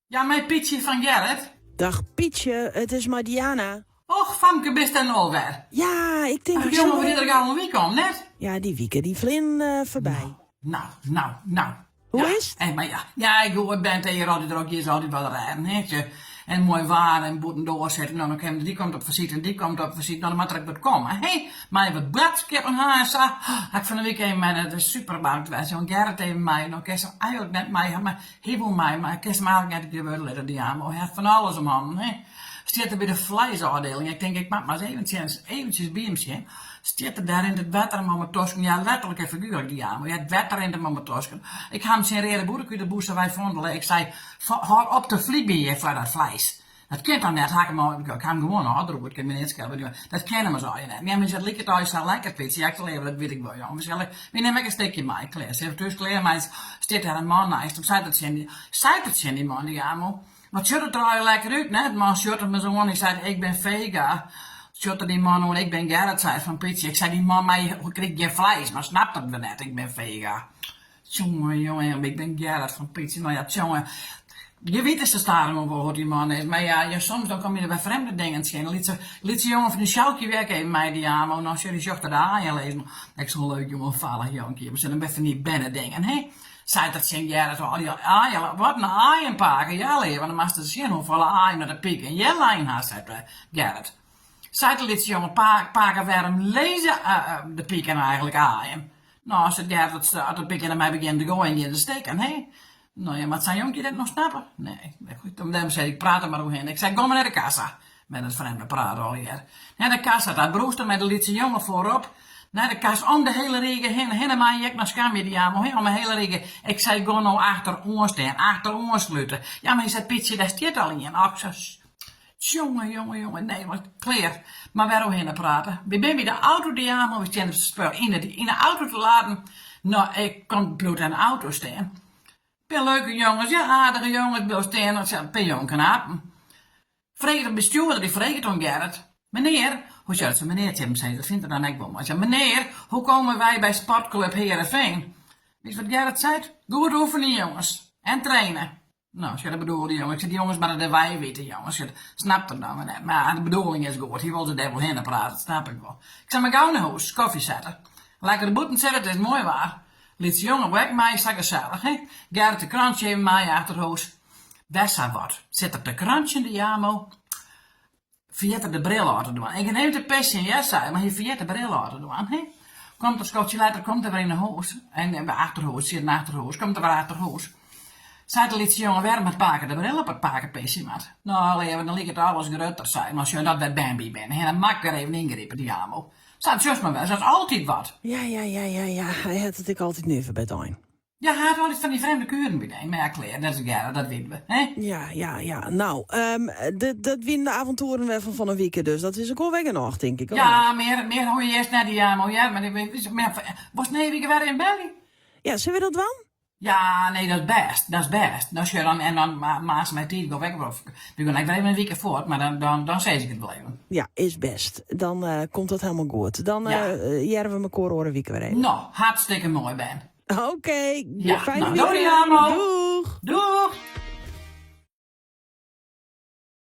Ja, mei Pietsje fan Gerrit. Dag Pietsje, it is mei Diana. Och, famke, bist der no wer? Ja, ik tink Ach, ik jonge, sil we der gau in wike om, net? Ja, dy wike dy fleane foarby. No, no, no. Hoe Ja, is 't? en, mar ja, ja, goed, ben it hjir altyd drok, hjir is altyd wat rêden, hè, tje. En moai waar en bûtendoar sitte, no, dan kin dy komt op fesite en dy komt op fesite, no, dan moat der ek wat komme, hè. Mei wat boadskippen ha en sa. Ha ik fan 'e wike even mei nei de supermarkt west, jong, Gerrit even mei, no kinst him eigentlik net mei ha, mar Hy woe mei, mar kinst him eigentlik net gewurde litte, dy Amo. Hy hat fan alles om hannen, hè. Stiet er by de fleisôfdieling, ik tink, ik moat mar ris eventsjes, eventsjes by him sjen. Stiet er dêr rint it wetter him om 'e tosken, ja letterlik en figuerlik, dy Amo, ja it wetter rint him om 'e tosken. Ik ha him syn reade broek út 'e bûse wei fondele, ik sei, hâld op te flybjen foar dat fleis. Dat kin toch net, ha ik him al, ik ha him gewoan ôfdroege, it kin my neat skele, dat kin him as allegear net. Ja, mar it liket allegear sa lekker, Pietsje, ja, ik leau, dat wit ik wol, jong. Wy nimme ek in stikje mei, klear. Se hawwe thús klear mei, stiet dêr in man neist him, seit er tsjin dy, seit er tsjin dy man, dy Amo, wat sjocht it der allegear lekker út, net? De man sjocht him ris oan, hy seit, ik bin fega. Sjocht er dy man oan, ik bin Gerrit, sei er fan Pietsje. Ik sei, dy man mei kriget gjin fleis, mar snapt er wer net, ik bin fega. Tsjonge, jonge, ik bin Gerrit fan Pietsje. No ja, tsjonge, je witte sa stadichoan wol hoe't dy man is, mar ja, ja, soms dan komme je der wer frjemde dingen tsjin. De lytse, lytse jonge fan de Sjoukje wie ek even mei dy Amo, no sjoch, dy sjocht er de aaien lizzen. Ek sa'n leuk jonge, fallich jonkje, mar se wer fan dy bernedingen, hè. Seit er tsjin Gerrit, al dy aaien, wat in aaien pake, ja leave, dan moatst ris sjen hoefolle aaien dat de pyk en lein ha, seit Gerrit. Seit de lytse jonge, pake, wêrom lizze de piken eigentlik aaien? No, seit Gerrit, as de piken dermei begjinne te goaien, geane se stikken, hè? No ja, moat sa'n jonkje dit noch snappe? Nee, dêrom sei ik, praat der mar oerhinne. Ik sei, gean mar nei de kassa. Mei dat frjemde praat allegear. Nei de kassa ta, brûst er mei de lytse jonge foarop. Nei de kas, om de hiele rige hinne, hinne mei je ek noch skamje dy Amo, hè, om de hiele rige. Ik sei, gean no achteroan stean, achteroan slute. Ja, mar hy sei, Pietsje, dêr stiet al ien. Och, ik sei, Tsjonge, jonge, jonge, nee, want klear. Mar wer oerhinne prate. Wy binne by de auto dy Amo, we stean it spul yn de, yn de auto te laden. No, ik kom, bliuwt yn de auto stean. Pear leuke jonges, ja, aardige jonges, bliuwe stean, in pear jonge knapen. Freget de bestjoerder, dy freget oan Gerrit, Menear, hoe sjocht se menear tsjin him sizze, dat fynt er dan ek wol moai. Sei, menear, hoe komen wij by sportclub Heerenveen? Witst wat Gerrit seit? Goed oefenje, jonges. En trainen. No, sjoch, dat bedoelde jonge. Ik sei, dy jonges moatte de wei witte, jonges. Sjoch, snapt er dan wer net. Mar de bedoeling is goed. Hy wol se dêr wol hinne prate, dat snap ik wol. Ik sei, mar gau nei hûs, kofje sette. Lekker bûten sitte, it is moai waar. Lytse jonge wol ek mei, sa gesellich, hè? Gerrit de krantsje even mei achter hûs. Wer sa wat. Sit er te krantsjen, de Jamo? Ferjit er de bril ôf te dwaan. Ik gean even te pisjen, hear, sei er, mar hy ferjit de bril ôf te dwaan, hè. Komt in skoftsje letter komt er wer yn 'e hûs, en achterhûs, tsjin it achterhûs, komt er wer achterhûs. Seit de lytse jonge, wêrom hat pake de bril op at pake pisje moat? No, leave, dan liket alles grutter, sei er, mar sjoch dat wer bern by binne, hè, dan moat ik wer even yngripe, dy Amo. Sa, sjochst mar wer, sa is altyd wat. Ja, ja, ja, ja, ja, hy hat it ek altyd nuver by it ein. Ja, hy hat altyd fan dy frjemde kueren by dy. Mar ja, klear, dat is Gerrit, dat witte we, hè? Ja, ja, ja. No, dat wienen de avontoeren wer fan fan 'e wike, dus dat is ek wol wer genôch, tink ik, of Ja, net? mear, mear hoege je earst net, ja, mar ja, mar wolst nije wike wer even belje? Ja, sille we dat dwaan? Ja, nee, dat is bêst, dat is bêst. Dan sjoch dan, en dan maas mei tiid gean we ek wol, we gean ek wer even in wike fuort, mar dan, dan, dan sis ik it wol even. Ja, is bêst. Dan komt dat helemaal goed. Dan hearre we mekoar oare wike wer even. No, hartstikke moai, Ben. Oké, Ja, fijne no, doei wike. Amo. Doeg. Doeg.